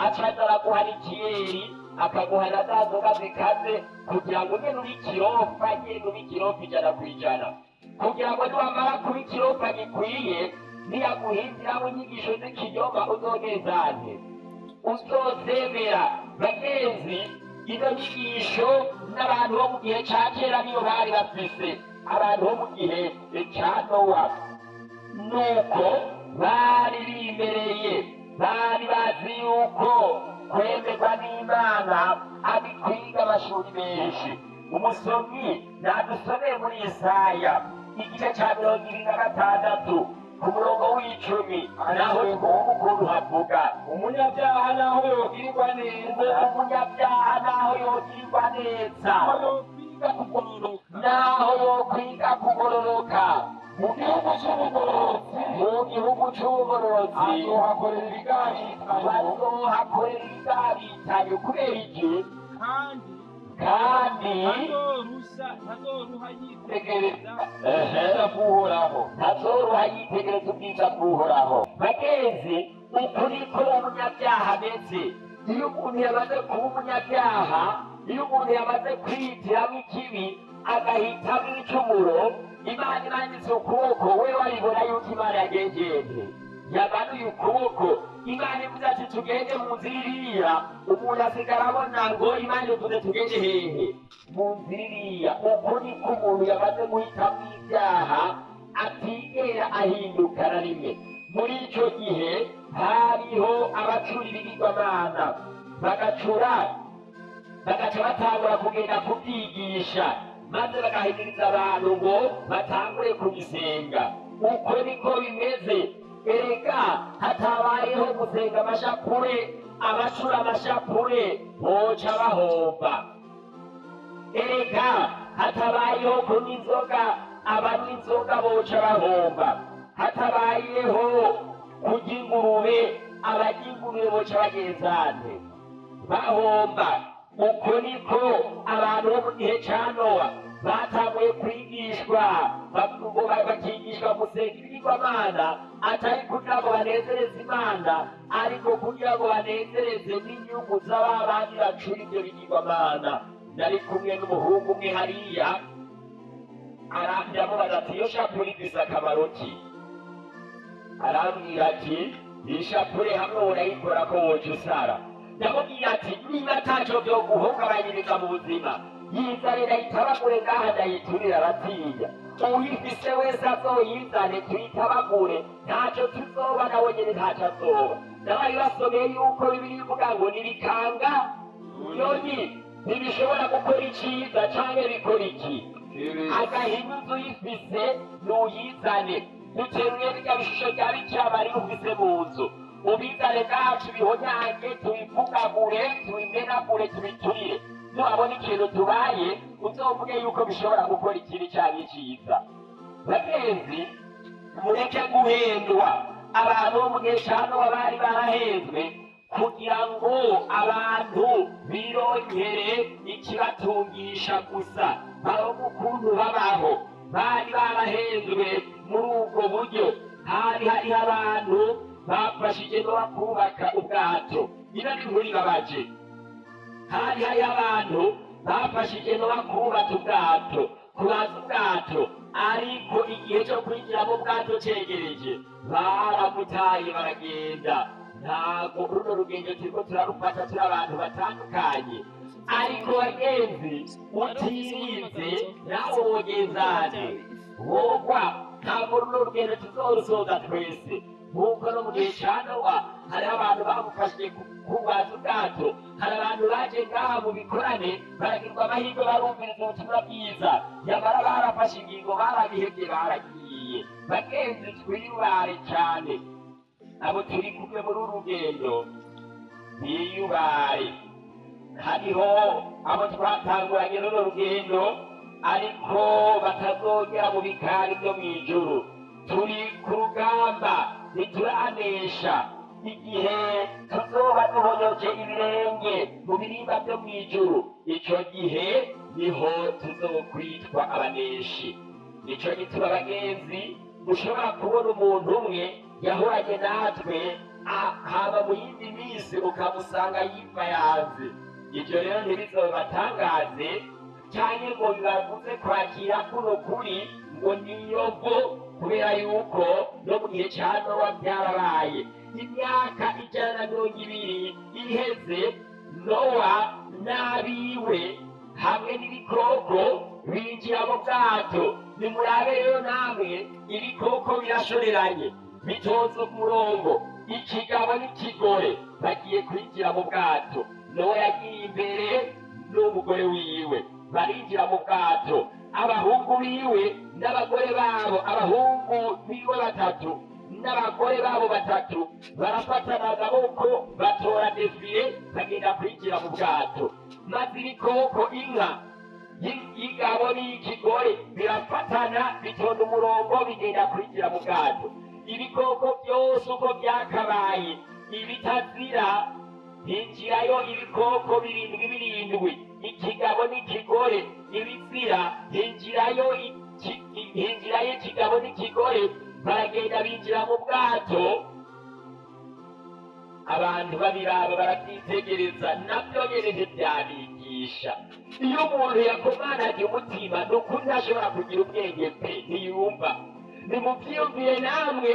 acaza araguha n'ikiyeri, akaguha na za nzoga zikaze, kugira ngo nyene ube ikirofa, nyene ube ikirofa 100%, kugira ngo niwamara kuba ikirofa gikwiye, niyaguhindiramo inyigisho z'ikinyoma uzogenzane? Uzozemera. Bagenzi, izo nyigisho n'abantu bo mu gihe ca kera niyo bari bafise, abantu bo mu gihe ca Nowa. Nuko bari bimereye, bari bazi yuko kwemerwa n'Imana ari kwiga amashuri menshi. Umusomyi nadusomeye muri Isaya igice ca 26 ku murongo w'10, naho twumva ukuntu havuga. Umunyabyaha naho yogirirwa Ngo neza, umunyabyaha naho yogirirwa neza, naho yokwiga kugororoka, naho yokwiga kugororoka, mu gihugu cy'ubugororotsi, mu gihugu c'ubugororotsi, azohakorera ibigabitanyo. Bazohakorera ibigabitanyo. Kubera iki? Kandi Kandi ntazorusha, ntazoruha yitegereza ubwiza bw'Uhoraho. Ntazoroha yitegereza ubwiza bw'Uhoraho. Bagenzi, uku niko umunyabyaha ameze. Iyo umuntu yamaze kuba umunyabyaha, iyo umuntu yamaze kwihitiramo ikibi, agahitamo ibicumuro, Imana imanitse ukuboko, we wabibona yuko Imana yagenjeje, yamanuye ukuboko. Imana ivuze ati tugende mu nzira iriya, umuntu asigara abona ngo Imana ivuze tugende hehe? Mu nzira iriya. Uku niko umuntu yamaze guhitamo ibyaha, atigera ahinduka na rimwe. Muri ico gihe hariho abacura ibigirwamana, bagacura, bagaca batangura kugenda kubyigisha, maze bagahimiriza abantu ngo batangure kubisenga. Uko niko bimeze. Erega hatabayeho gusenga amashapure, abacura amashapure boca bahomba. Erega hatabayeho kunywa inzoga, abanywa inzoga boca bahomba. Hatabayeho kurya ingurube, abarya ingurube boca bagenzane? Bahomba. Uko niko abantu bo mu gihe ca Nowa batanguye kwigishwa, bakigishwa gusenga ibigirwamana, atari kugira ngo banezereze Imana, ariko kugira ngo banezereze n'inyungu z'aba bandi bacura ibyo bigirwamana. Nari kumwe n'umuhungu umwe hariya, ndamubaza ati: "Iyo shapure ifise akamaro ki?" Arambwira ati: "Iyi shapure hamwe urayikora ko woca usara." Ndamubwira ati: "Niba ataco vyo guhungabanyiriza mu buzima, Yizane ndayitabagure ngaha, ndayiturira. Aratinya. Uyifise wese azoyizane tuyitabagure, ntacyo tuzoba, nawe nyene ntacyo azoba. N'abari basomeye yuko Bibiliya ivuga ngo nibikanga nyoni ntibishobora gukora iciza canke bikora iki? Agahinyuzo. Uyifise nuyizane, duteruye birya bishusho rya Bikira Mariya ufise mu nzu, ubizane ngaha, tubihonyange, tubivugagure, tubimenagure, tubiturire. Nuwabona ikintu tubaye, uzovuge yuko bishobora gukora ikibi canke iciza. Bagenzi, mureke guhendwa. Abantu bo mu gihe ca Nowa bari barahenzwe kugira ngo abantu bironkere ikibatungisha gusa, baronke ukuntu babaho. Bari barahenzwe muri ubwo buryo. Hari hariho abantu bafashije Nowa kubaka ubwato. Ino ni inkuru ibabaje. Hari hariho abantu bafashije Nowa kubaka ubwato, kubaza ubwato, ariko igihe cyo kwinjira mu bwato cegereje, baramutaye baragenda. Ntabwo runo rugendo turiko turarufata turi abantu batandukanye, ariko bagenzi, utirinze nawe wogenzane wogwa. Ntabwo runo rugendo tuzorusoza twese. Nk'uko no mu gihe ca Nowa hariho abantu bamufashije kubaza ubwato, hari abantu baje ngaha mu bikorane, baragirwa amahirwe, barumviriza ubutumwa bwiza, nyamara barafashe ingingo, barabihevye, baragiye. Bagenzi, twiyubare cane. Abo turi kumwe muri uru rugendo biyubare. Hariho abo twatanguranye runo rugendo ariko batazogera mu bikari byo mw'ijuru. Turi ku rugamba, ntituranesha. Igihe tuzoba duhonyoje ibirenge mu birimba byo mw'ijuru, ico gihe niho tuzokwitwa abaneshi. Nico gituma, bagenzi, ushobora kubona umuntu umwe yahoranye natwe, haba mu yindi minsi ukamusanga yimva yanze. Ibyo rero ntibizobatangaze cyangwa ngo bibabuze kwakira kuno kuri ngo niyo mvo, kubera yuko no mu gihe cya Nowa byarabaye. Imyaka 120 iheze, Nowa n'abiwe hamwe n'ibikoko binjira mu bwato. Nimurabe rero namwe, ibikoko birashoreranye, bitonze umurongo, ikigabo n'ikigore bagiye kwinjira mu bwato. Nowa yagiye imbere n'umugore wiwe, barinjira mu bwato. Abahungu biwe n'abagore babo, abahungu biwe batatu n'abagore babo batatu, barafatana agaboko, batora défilé, bagenda kwinjira mu bwato. Maze ibikoko, inka y'igabo n'iy'ikigore, birafatana, bitonda umurongo, bigenda kwinjira mu bwato. Ibikoko byose uko byakabaye, ibitazira, hinjirayo ibikoko birindwi birindwi, ikigabo n'ikigore. Ibizira, hinjirayo ikigabo n'ikigore. Baragenda binjira mu bwato, abantu babiraba, barabyitegereza, nabyo nyene ntibyabigisha. Iyo umuntu yakomanaje umutima, ni ukuri ntashobora kugira ubwenge pe, ntiyumva. Nimuvyiyumvire namwe,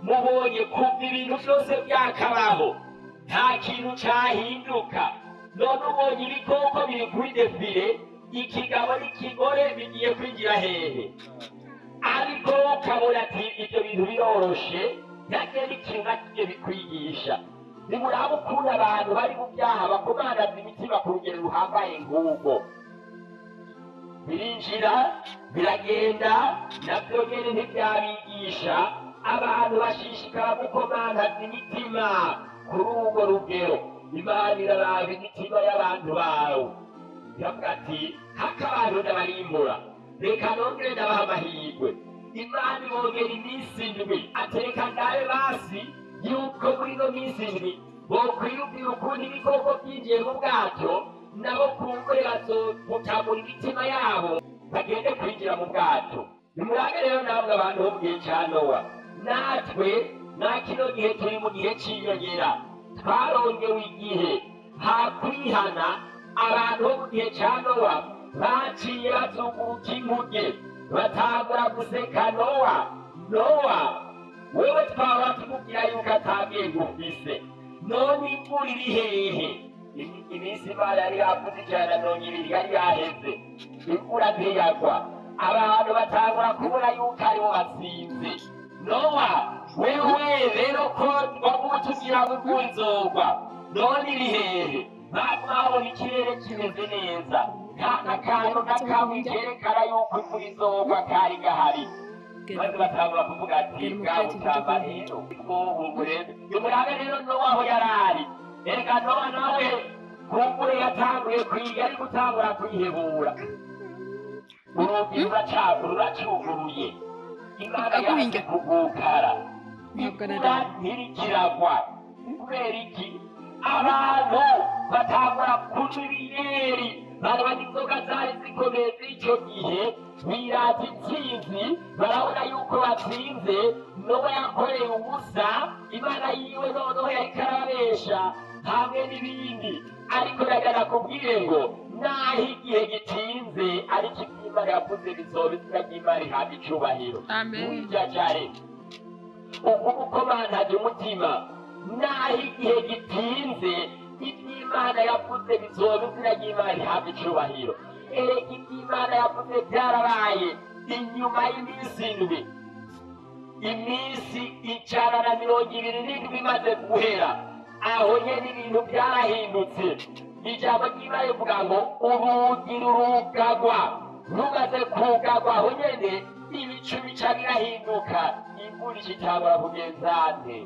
mubonye kuva ibintu byose byakabaho nta kintu cahinduka. None ubonye ibikoko biri kuri défilé, ikigabo n'ikigore bigiye kwinjira hehe? Ariko ukabona ati ibyo bintu biroroshe, ntagiye n'ikintu na kimwe bikwigisha. Nimuraba ukuntu abantu bari mu byaha bakomanaza imitima ku rugero ruhambaye nk'ubwo. Birinjira, biragenda, nabyo nyene ntibyabigisha. Abantu bashishikara gukomantaza imitima kuri urwo rugero. Imana iraraba imitima y'abantu bawe, iravuga ati: "Hako abantu ndabarimbura, reka nongere ndabaha amahirwe." Imana ibongera iminsi 7, atereka ndabe basi yuko muri ino minsi 7 bokwiyumvira ukuntu ibikoko byinjiye mu bwato, nabo kumbure bazogutamura imitima yabo, bagende kwinjira mu bwato. Nimurabe rero namwe abantu bo mu gihe ca Nowa, natwe na kino gihe turi mu gihe c'inyongera, twarongewe igihe hakwihana. Abantu bo mu gihe ca Nowa baciye bazunguruka inkuge, batangura guseka Nowa. "Nowa, wewe twaba tukubwira yuko atabwenge ufise. None imvura iri hehe?" Iminsi Imana yari yavuze 120 yari yaheze. Imvura ntiyagwa, abantu batangura kubona yuko aribo batsinze. Nowa, wewe rero ko wavuga utubwira ngo imvura izogwa, none iri hehe? Babona ikirere kimeze neza, nta n'akantu na kamwe kerekana yuko imvura izogwa kari gahari. Maze batangura kuvuga ati: "Bwa butamba rero bwohungurebe nimurabe." Rero Nowa aho yarari, erega Nowa nawe kumbure yatanguye kwiga, ari gutangura kwihebura. Urugi ruracuguruye, Imana yanze kugukara, imvura ntirikiragwa. Kubera iki? Abantu batangura kunywa ibiyeri, barabona inzoga zari zikomeye z'icyo gihe, birata intsinzi, barabona yuko batsinze. Nowa yakoreye ubusa, Imana yiwe noneho yariko arabesha hamwe n'ibindi. Ariko ndagana kubwire ngo naho igihe gitinze, ariko iby'Imana yavuze bizoba. Izina ry'Imana ihabwa icubahiro. Wijajare uko ukomantaje umutima, naho igihe gitinze, iby'Imana yavuze bizoba. Izina ry'Imana ihabwa icubahiro. Erega iby'Imana yavuze byarabaye. Inyuma y'iminsi 7, iminsi 127 imaze guhera, aho nyene ibintu byarahindutse. Ijambo ry'Imana rivuga ngo urugi rurugagwa. Rumaze kugagwa, aho nyene ibicu bica birahinduka, imvura icitangura kugenzante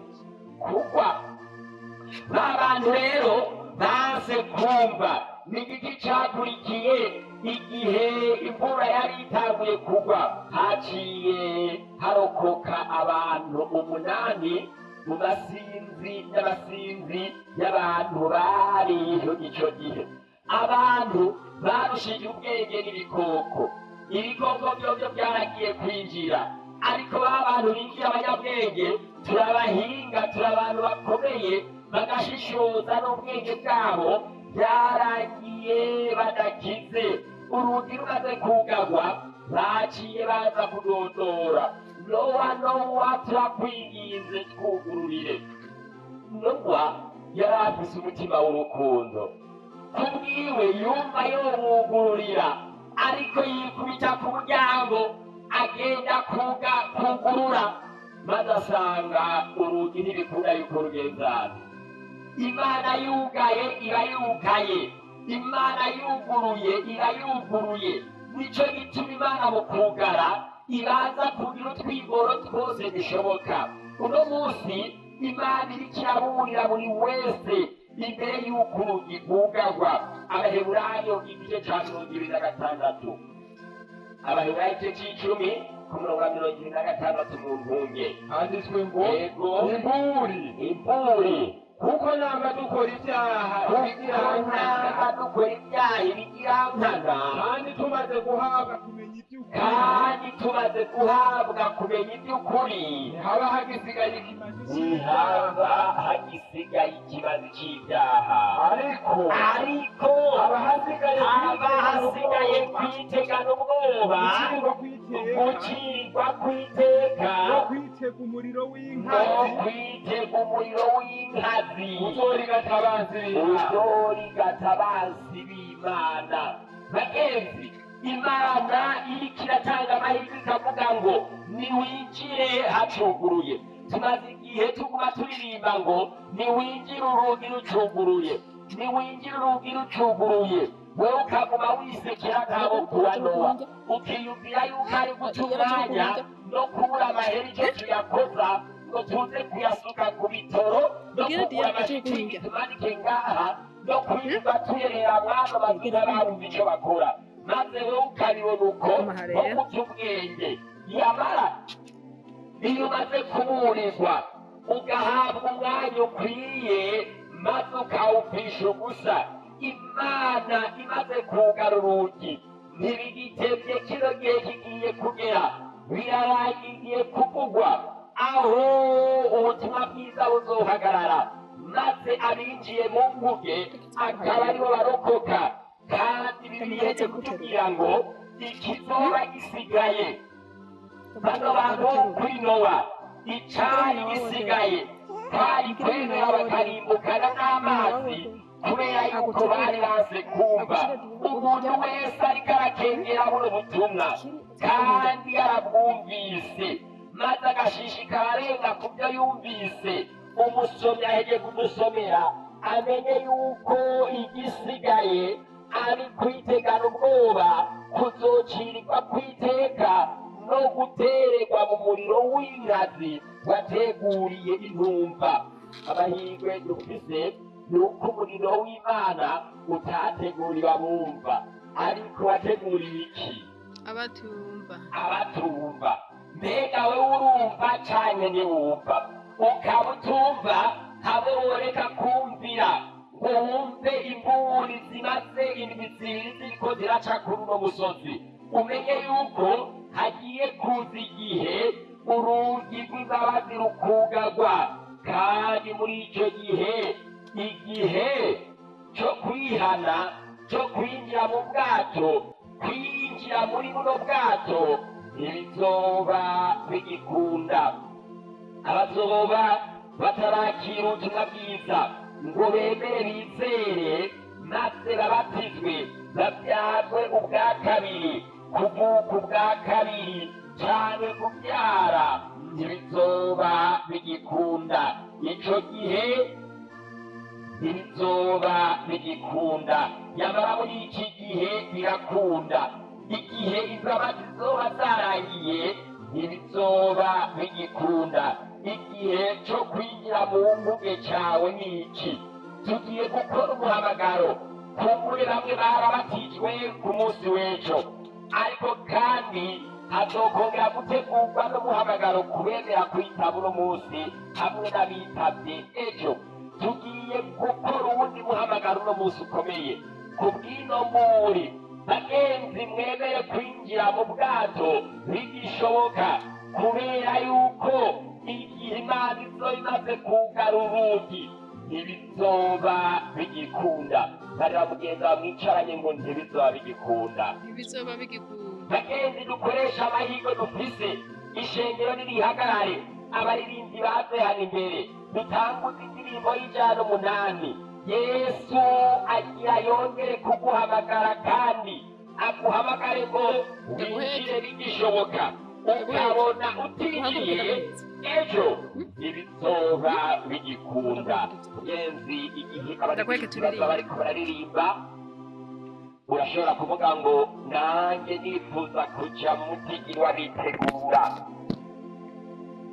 kugwa. Ba bantu rero banse kumva. Ni igiki cakurikiye igihe imvura yari itanguye kugwa? Haciye harokoka abantu 8 mu masinzi n'abasinzi y'abantu bariho ico gihe. Abantu barushije ubwenge n'ibikoko. Ibikoko vyovyo byaragiye kwinjira, ariko ba bantu binjira, abanyabwenge, turabahinga, turi abantu bakomeye, bagashishoza n'ubwenge bwabo, byaragiye badakize. Urugi rumaze kugagwa, baciye baza kudodora: "Nowa, Nowa, turakwinginze, twugururire." Nowa yari afise umutima w'urukundo, kubwiwe yumva yowugururira, ariko yikubita ku muryango, agenda kuga kugurura, maze asanga urugi ntibikunda yuko rugenzana. Imana yugaye iba yugaye, Imana yuguruye iba yuguruye. Nico gituma Imana mu kugara ibanza kugira utwigoro twose dushoboka. Uno munsi Imana iriko iraburira buri wese imbere y'uko urugi rwugagwa. Abaheburayo igice ca 26, Abaheburayo igice c'10 ku murongo wa 26, mu ntunge. Handitswe ngo: Yego. Imburi. Imburi. Kuko namba dukora ibyaha Kuko ibigirankana, namba dukora ibyaha ibigirankana, kandi tumaze guhabwa kumenya iby'ukuri, kandi tumaze guhabwa kumenya iby'ukuri, ntihaba hagisigaye ikimazi cy'ibyaha. Ntihaba hagisigaye ikimazi c'ibyaha. Ariko Ariko haba hasigaye haba hasigaye kwitegana ubwoba, gucirwa kw'iteka, gucirwa kw'iteka, no kwitega umuriro no w'inkazi, kwitega umuriro w'inkazi, uzorigata abansi b'Imana. Uzorigata abansi b'Imana. Bagenzi, Imana iriko iratanga amahirwe, ikavuga ngo niwinjire hacuguruye. Tumaze igihe tuguma turirimba ngo niwinjire urugi rucuguruye, niwinjire urugi rucuguruye. Wewe ukaguma wisekera nk'abo kuwa Nowa, ukiyumvira yuko ari guca umwanya no kubura amahera icyo tuyakoza, ngo tuze kuyasuka ku bitoro no kugura amashitingi tumanike ngaha no kwirirwa tuyerera mwano bazuza barumva icyo bakora, maze wowe ukabibona uko nko guca ubwenge. Yamara iyo umaze kuburirwa, ugahabwa umwanya ukwiye, maze ukawupfisha ubusa, Imana imaze kugara urugi, ntibigitevye, kino gihe kigiye kugera, birarangiye kuvugwa, aho ubutumwa bwiza buzohagarara, maze abinjiye mu nkuge akaba aribo barokoka. Kandi bibiheje kutubwira ngo ikizoba gisigaye, bano bantu kuri Nowa, icari gisigaye kwari kwemera bakarimbukana n'amazi. Kubera yuko bari banse kumva. Umuntu wese ariko arakengera buno butumwa kandi yarabwumvise, maze agashishikara arenga ku byo yumvise, umusomyi aheje kudusomera, amenye yuko igisigaye ari kwitegana ubwoba kuzocirirwa kwiteka no gutererwa mu muriro w'inkazi wateguriye intumva. Amahirwe dufise ni uko umuriro w'Imana utateguriwe abumva, ariko wateguriye iki? Abatumva. Abatumva. Mbega wewe urumva canke ntiwumva? Ukaba utumva, hamwe woreka kumvira ngo wumve imburi zimaze indwi zibiri ziriko ziraca kuri uno musozi, umenye yuko hagiye kuza igihe urugi rw'imbabazi rukugarwa, kandi muri ico gihe, igihe cyo kwihana, cyo kwinjira mu bwato, kwinjira muri buno bwato ntibizoba bigikunda. Abazoba batarakira ubutumwa bwiza ngo bemere bizere maze babatizwe babyagwe ubwa kabiri, kuvuka ubwa kabiri cyane kubyara, ntibizoba bigikunda. Ico gihe ntibizoba bigikunda. Nyamara muri iki gihe birakunda. Igihe imbabazi zizoba zarangiye ntibizoba bigikunda. Igihe cyo kwinjira mu mbuge cyawe ni iki. Tugiye gukora umuhamagaro. Kumbure bamwe barabatijwe ku munsi w'ejo, ariko kandi hazokongera gutegurwa n'umuhamagaro kubemera kwitaba uno munsi hamwe n'abitabye ejo. Tugiye gukora uwundi muhamagaro uno munsi ukomeye ku bw'ino mburi. Bagenzi, mwemere kwinjira mu bwato bigishoboka, kubera yuko igihe Imana izoba imaze kugara urugi ntibizoba bigikunda. Bari bamugenzi bamwicaranye ngo ntibizoba bigikunda. Ntibizoba bigikunda. Bagenzi, dukoresha amahirwe dufise. Ishengero nirihagarare, abaririmbyi baze hano imbere, dutanguze indirimbo y'108. Yesu agira yongere kuguhamagara, kandi aguhamagare ngo winjire bigishoboka. Ukabona utinjiye ejo ntibizoba bigikunda. Mugenzi, igihe abaririmbyi baza bariko bararirimba, urashobora kuvuga ngo nanjye nifuza kuja mu mutigiri w'abitegura.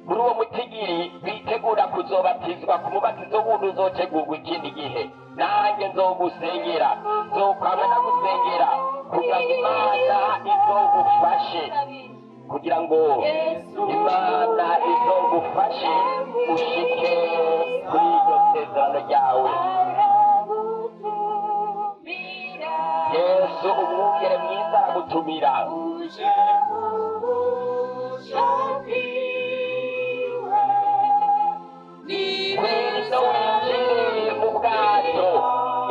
Muri uwo mutigiri bitegura kuzobatizwa ku mubatizo wundi uzotegurwa ikindi gihe, nanjye nzogusengera, nzokwama ndagusengera kugira ngo Imana izogufashe, kugira ngo Imana izogufashe ushike kuri iryo sezerano ryawe. Yesu umwungere mwiza aragutumira. Ngwino winjire mu bwato,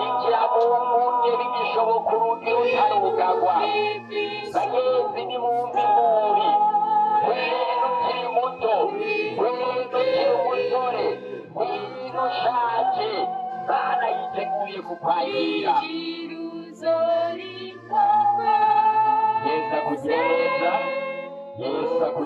injira mu nkunge bigishoboka, urugi rutarugagwa. Bagenzi, nimwumve imburi. Ngwino ukiri muto, ngwino ukiri umusore, ngwino ushaje, Imana yiteguye kukwakira. Yesu akugira neza, Yesu akugira